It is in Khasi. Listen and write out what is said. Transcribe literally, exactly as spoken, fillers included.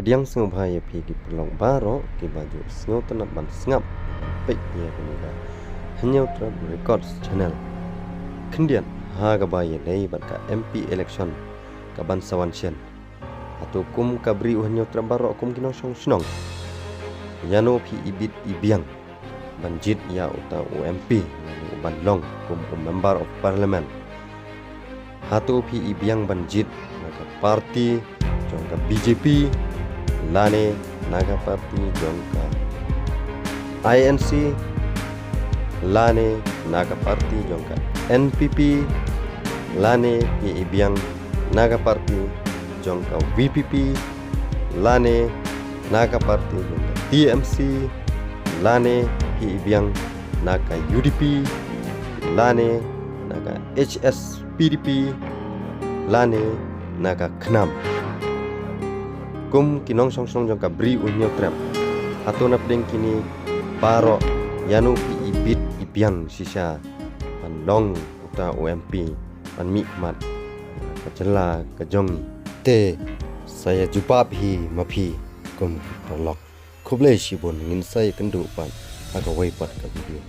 Pdiang sngewbha ïa phi ki paralok baroh kiba ju sngewtynnat ban sngap, peit ïa kane ka Hynñiewtrep Records Channel. Khyndiat ha kaba ïadei bad ka M P election kaban sa wan shen. Hato kum ka Bri u Hynñiewtrep baroh, kum ki nongshong shnong, ïano phi ibit ibiang ban jied ïa uta u M P lane u ban long kum u Member of Parliament? Hato phi ibiang ban jied na ka party jong ka B J P, lane na ka party jong ka I N C, lane na ka party jong ka N P P, lane phi ibiang na ka party jong ka V P P, lane na ka party jong ka T M C, lane phi ibiang na ka U D P, lane na ka H S P D P, lane na ka KHNAM? Kum ki nongshong shnong jong ka Bri u Hynñiewtrep, hato napdeng kine baroh, ïano phi ibit ibiang shisha ban long uta u M P ban mihkhmat ka jylla ka jong ngi? Te sa ïa jubab hi ma phi kum ki paralok. Khublei shibun, ngin sa ïakynduh pat ha kawei pat ka video.